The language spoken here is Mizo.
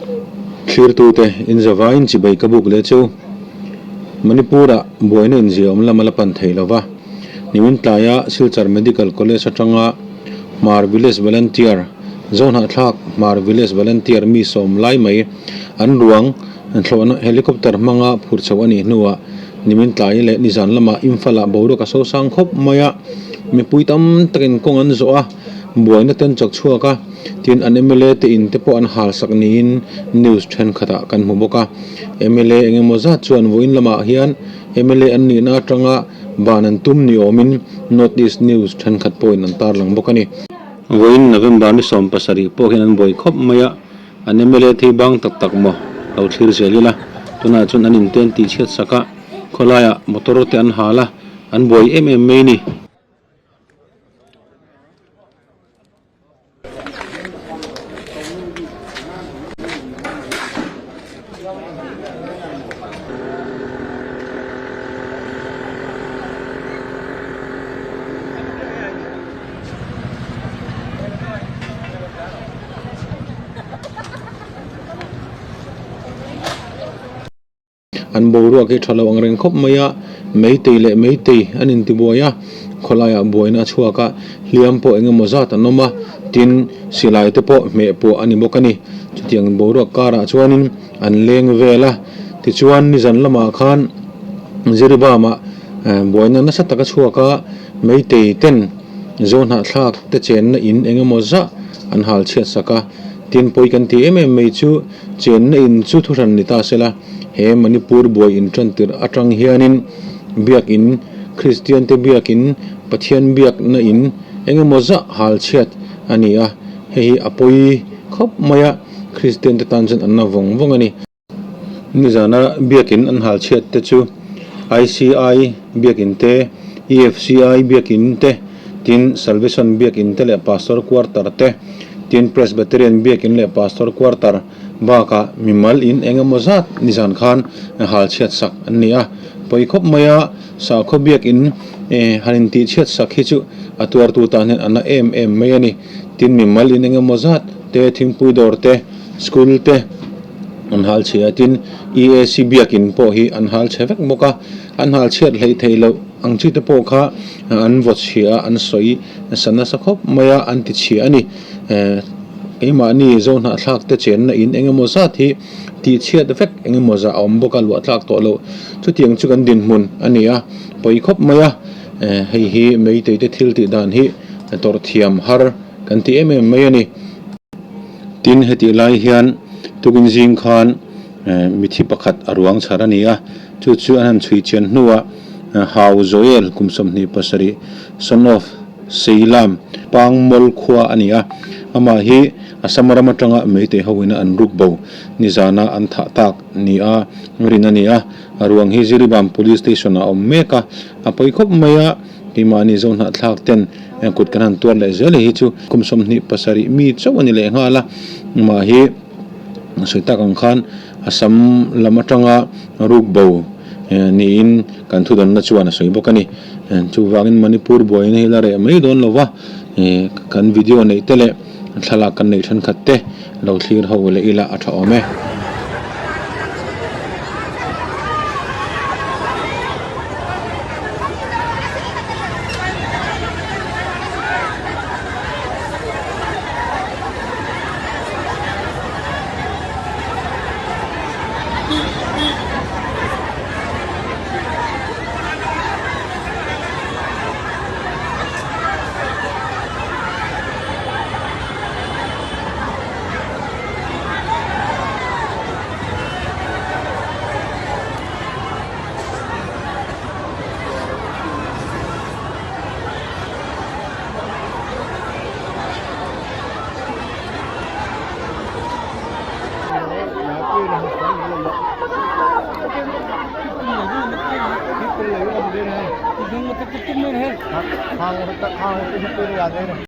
Thlirtute inzavaiin chibai ka buk leh chu Manipur-ah buaina inziahawm lam a la pan thei lo va. Nimin tlaia Silchar Medical College atanga Hmar Village Volunteer, Zohnahthlak Hmar Village Volunteer mi sawm lai mai an ruang thlawhna helicopter hmanga phur chho a nih hnuah nimin tlai leh nizan lamah Imphal-ah boruak a sosang khawp mai a, mipui tam takin kawng an zawh a, buaina te an chak chhuak a. Tin, an mla te in te pawh an hal sak niin news thenkhatah kan hmu bawk a. Mla eng emaw zat chuan vawiin lamah hian mla an nihna atanga ban an tum ni awmin North East news thenkhat pawhin an tarlang bawk a ni. Vawiin November ni 17 pawh hian an buai khawp mai a, an mla te hi bang tak tak maw lo thlir zel ila, tunah chuan an in te an tihchhiat sak a, khawlaiah motor te an hal a, an buai em em mai a ni. An boruak hi tha lo ang reng khawp mai a, meitei leh meitei an intibuai a, khawlaiah buaina a chhuak a, hliam pawh eng emaw zat an awm a, tin silai te pawh hmeh pawh a ni bawk a ni. Chutiang boruak karah chuanin an leng vel a, tichuan nizan lamah khan Jiribamah buaina nasa tak a chhuak a, meitei ten Zohnahthlak te chenna in eng emaw zah an hal chhiat sak a, tin pawi kan ti em em mai chu Chenna in chu thuhran ni ta sela, he Manipur buai intan tirh atang hianin biakin, Kristiante biakin, Pathian biakna in engemaw zah hal chhiat a ni a, hei hi a pawi khawp mai a, Kristiante tan chuan an na vawng vawng a ni. Nizana biakin an hal chhiat te chu ICI biakin te, EFCI biakin te, Tin, Salvation Biakin te leh Pastor Quarter te, tin Presbyterian Biakin leh Pastor Quarter bakah mimal in eng emaw zat nizan khan hal chhiat sak an ni a. Pawi khawp mai a, sakhaw biakin han intih chhiat sak hi chu a tuartu tan hian a na em em mai a ni. Tin, mimal in eng emaw zat te, thingpui dawr te, school te an hal chhe a, tin EAC Biakin pawh hi an hal chhe vek bawk a, an hal chhiat hleih theih loh. Ang chi te pawh kha an vaw chhia a, an sawi nasa nasa khawp mai a, an ti chhia a ni. Keimahni Zohnahthlak te chenna in eng emaw zat hi tih chhiat vek eng emaw zah a awm bawk a, luah tlak tawh loh. Chutiang chu kan dinhmun a ni a, pawi khawp mai a. Hei hi Meitei te thil tih dan hi tawrh thiam har kan ti em em mai a ni. Tin, hetih lai hian tukin zing khan mithi pakhat a ruang chhar a ni a, chu chu an han chhui chian hnuah Hau Joel kum 27, son of Seilam, Pangmawl khua a ni a, amah hi Assam ram atanga Meitei hoin an ruk bo nizana an thah tak ni a rin a ni a, a ruang hi Jiribam Police Station ah a awm mek a, a pawi khawp mai a, keimahni Zohnahthlak ten kut kan han tuar leh zel hi chu kum 27 mi chauh a ni leh nghal a, amah hi sawi tak ang khan Assam lam atanga ruk bo niin kan thudawnna chuan a sawi bawk a ni. Chuvangin Manipur buaina hi la reh mai dawn lo va, kan video neih te leh thlalak kan neih thenkhat te lo thlir ho leh ila a tha awm e.